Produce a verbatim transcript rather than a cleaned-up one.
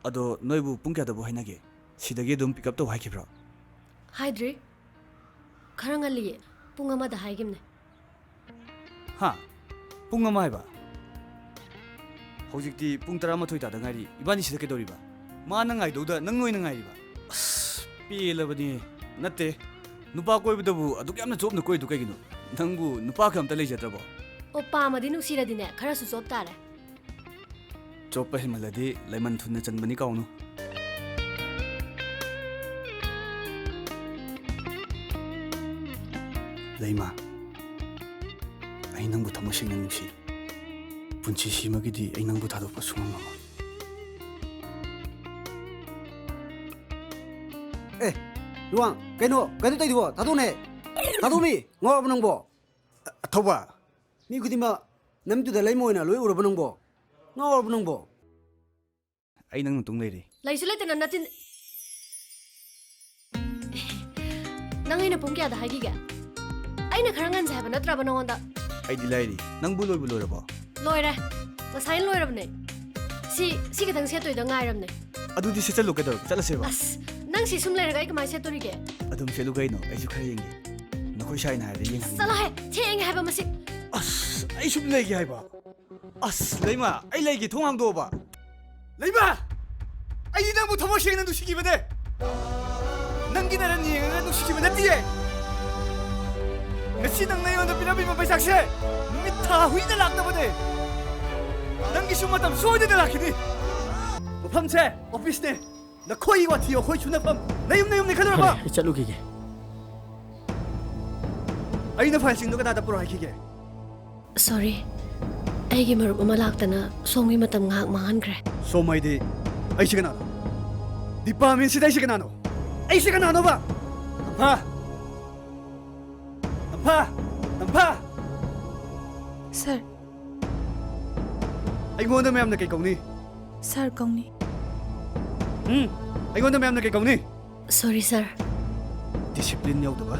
ꯑꯗꯣ ꯅꯣꯏꯕꯨ ꯄꯨꯡ ꯀꯌꯥꯗꯕꯨ ꯍꯥꯏꯅꯒꯦ? ꯁꯤꯗꯒꯤ ꯑꯗꯨꯝ ꯄꯤꯛ ꯑꯞ ꯇꯧ ꯍꯥꯏꯈꯤꯕ꯭ꯔꯣ? ꯍꯥꯏꯗ꯭ꯔꯤ꯫ ꯈꯔ ꯉꯜꯂꯤꯌꯦ꯫ ꯄꯨꯡ ꯑꯃꯗ ꯍꯥꯏꯈꯤꯕꯅꯦ꯫ ꯍꯥ? ꯄꯨꯡ ꯑꯃ ꯍꯥꯏꯕ? ꯍꯧꯖꯤꯛꯇꯤ ꯄꯨꯡ ꯇꯔꯥꯃꯥꯊꯣꯏ ꯇꯥꯗ ꯉꯥꯏꯔꯤ꯫ ꯏꯕꯥꯅꯤ ꯁꯤꯗ ꯀꯩꯗꯧꯔꯤꯕ? ꯃꯥꯅ ꯉꯥꯏꯗꯧꯗ ꯅꯪ ꯑꯣꯏꯅ ꯉꯥꯏꯔꯤꯕ? ꯑꯁ, ꯄꯦꯜꯂꯕꯅꯤ꯫ ꯅꯠꯇꯦ, ꯅꯨꯄꯥ ꯀꯣꯏꯕꯗꯕꯨ ꯑꯗꯨꯛ ꯌꯥꯝꯅ ꯆꯣꯞꯅ ꯀꯣꯏꯗꯨ ꯀꯩꯒꯤꯅꯣ? ꯅꯪꯕꯨ ꯅꯨꯄꯥ ꯀꯩꯝꯇ ꯂꯩꯖꯗ꯭ꯔꯕꯣ? ꯑꯣ, ꯄꯥꯝꯃꯗꯤ ꯅꯨꯡꯁꯤꯔꯗꯤꯅꯦ, ꯈꯔꯁꯨ ꯆꯣꯞ ꯇꯥꯔꯦ꯫ ꯆꯣꯞꯄ ꯍꯦꯟꯃꯜꯂꯗꯤ ꯂꯩꯃꯟ ꯊꯨꯅ ꯆꯟꯕꯅꯤ, ꯀꯥꯎꯅꯨ꯫ ꯂꯩꯃ, ꯑꯩ ꯅꯪꯕꯨ ꯊꯃꯣꯏ ꯁꯦꯡꯅ ꯅꯨꯡꯁꯤ꯫ ꯄꯨꯟꯁꯤꯁꯤꯃꯒꯤꯗꯤ ꯑꯩ ꯅꯪꯕꯨ ꯊꯥꯗꯣꯛꯄ ꯁꯨꯡꯉꯝ ꯉꯝꯃꯣꯏ꯫ ꯑꯦ, ꯂꯨꯋꯥꯡ, ꯀꯩꯅꯣ, ꯀꯩꯅꯣ ꯇꯧꯏꯗꯨꯕꯣ? ꯊꯥꯗꯣꯛꯅꯦ꯫ ꯊꯥꯗꯣꯛꯃꯤ, ꯉꯥꯎꯔꯕ ꯅꯪꯕꯣ? ꯑ, ꯊꯧꯕ꯫ ꯃꯤ ꯈꯨꯗꯤꯡꯃꯛ ꯅꯃꯤꯠꯇꯨꯗ ꯂꯩꯃ ꯑꯣꯏꯅ ꯂꯣꯏ ꯎꯔꯕ ꯅꯪꯕꯣ? ꯉꯥꯎꯔꯕ ꯅꯪꯕꯣ? ꯑꯩ ꯅꯪ ꯃꯇꯨꯡ ꯂꯩꯔꯤ꯫ ꯂꯩꯁꯨ ꯂꯩꯇꯅ ꯅꯆꯤꯟ꯫ ꯅꯪ ꯑꯩꯅ ꯄꯨꯡ ꯀꯌꯥꯗ ꯍꯥꯏꯈꯤꯒꯦ? ꯑꯩꯅ ꯈꯔ ꯉꯟꯁꯦ ꯍꯥꯏꯕ ꯅꯠꯇ꯭ꯔꯕ ꯅꯉꯣꯟꯗ? ꯑꯩꯗꯤ ꯂꯥꯏꯔꯤ꯫ ꯅꯪꯕꯨ ꯂꯣꯏꯕꯨ ꯂꯣꯏꯔꯕꯣ? ꯂꯣꯏꯔꯦ꯫ ꯉꯁꯥꯏꯅ ꯂꯣꯏꯔꯕꯅꯦ꯫ ꯁꯤ, ꯁꯤ ꯈꯤꯇꯪ ꯁꯦꯠꯇꯣꯏꯗ ꯉꯥꯏꯔꯕꯅꯦ꯫ ꯑꯗꯨꯗꯤ ꯁꯦꯠꯆꯜꯂꯨ ꯀꯩꯗꯧꯔꯒꯦ? ꯆꯠꯂꯁꯦꯕ꯫ ꯑꯁ, ꯅꯪ ꯁꯤ ꯁꯨꯝ ꯂꯩꯔꯒ ꯑꯩ ꯀꯃꯥꯏꯅ ꯁꯦꯠꯇꯣꯔꯤꯒꯦ? ꯑꯗꯨꯝ ꯁꯦꯠꯂꯨ ꯀꯩꯅꯣ, ꯑꯩꯁꯨ ꯈꯔ ꯌꯦꯡꯒꯦ꯫ ꯅꯈꯣꯏ ꯁꯥꯏꯅ ꯍꯥꯏꯔꯗꯤ ꯌꯦꯡꯍꯟꯅꯤꯡꯉꯤ꯫ ꯆꯠꯂꯣꯍꯦ, ꯊꯦꯡꯉꯦ ꯍꯥꯏꯕ ꯃꯁꯤ꯫ ꯑꯁ, ꯑꯩ ꯁꯨꯝ ꯂꯩꯒꯦ ꯍꯥꯏꯕ꯫ ꯑꯁ, ꯂꯩꯃ, ꯑꯩ ꯂꯩꯒꯦ, ꯊꯣꯡ ꯍꯥꯡꯗꯣꯛꯑꯣꯕ꯫ ꯂꯩꯃ! ꯑꯩꯗꯤ ꯅꯪꯕꯨ ꯊꯃꯣꯏ ꯁꯦꯡꯅ ꯅꯨꯡꯁꯤꯈꯤꯕꯅꯦ꯫ ꯅꯪꯒꯤ ꯅꯔꯟ ꯌꯦꯡꯉꯒ ꯅꯨꯡꯁꯤꯈꯤꯕ ꯅꯠꯇꯤꯌꯦ꯫ ꯉꯁꯤ ꯅꯪꯅ ꯑꯩꯉꯣꯟꯗ ꯄꯤꯔꯝꯃꯤꯕ ꯃꯩꯁꯥꯛꯁꯦ ꯅꯨꯃꯤꯠ ꯊꯥ ꯍꯨꯏꯗ ꯂꯥꯛꯇꯕꯅꯦ꯫ ꯅꯪꯒꯤꯁꯨ ꯃꯇꯝ ꯁꯣꯏꯗꯅ ꯂꯥꯛꯈꯤꯅꯤ꯫ ꯃꯐꯝꯁꯦ ꯑꯣꯐꯤꯁꯅꯦ꯫ ꯅꯈꯣꯏꯒꯤ ꯋꯥꯊꯤ ꯋꯥꯈꯣꯏ ꯁꯨꯅꯐꯝ ꯅꯌꯨꯝ, ꯅꯌꯨꯝꯅꯤ ꯈꯜꯂꯨꯔꯕ? ꯐꯔꯦ, ꯑꯩ ꯆꯠꯂꯨꯈꯤꯒꯦ꯫ ꯑꯩꯅ ꯐꯥꯏꯜꯁꯤꯡꯗꯣ ꯀꯅꯥꯗ ꯄꯨꯔꯛꯑꯣ ꯍꯥꯏꯈꯤꯒꯦ? ꯁꯣꯔꯤ, ꯑꯩꯒꯤ ꯃꯔꯨꯞ ꯑꯃ ꯂꯥꯛꯇꯅ ꯁꯣꯝꯒꯤ ꯃꯇꯝ ꯉꯥꯏꯍꯥꯛ ꯃꯥꯡꯍꯟꯈ꯭ꯔꯦ꯫ ꯁꯣꯝ ꯍꯥꯏꯗꯤ ꯑꯩꯁꯦ ꯀꯅꯥꯅꯣ? ꯗꯤꯄꯥꯔꯠꯃꯦꯟꯁꯤꯗ ꯑꯩꯁꯦ ꯀꯅꯥꯅꯣ? ꯑꯩꯁꯦ ꯀꯅꯥꯅꯣꯕ? ꯑꯝꯐꯥ! ꯑꯝꯐꯥ! ꯑꯝꯐꯥ! ꯁꯥꯔ꯫ ꯑꯩꯉꯣꯟꯗ ꯃꯌꯥꯝꯅ ꯀꯩ ꯀꯧꯅꯤ? ꯁꯥꯔ ꯀꯧꯅꯤ꯫ ꯎꯝ, ꯑꯩꯉꯣꯟꯗ ꯃꯌꯥꯝꯅ ꯀꯩ ꯀꯧꯅꯤ? ꯁꯣꯔꯤ, ꯁꯥꯔ꯫ ꯗꯤꯁꯤꯄ꯭ꯂꯤꯟ ꯌꯥꯎꯗꯕ꯫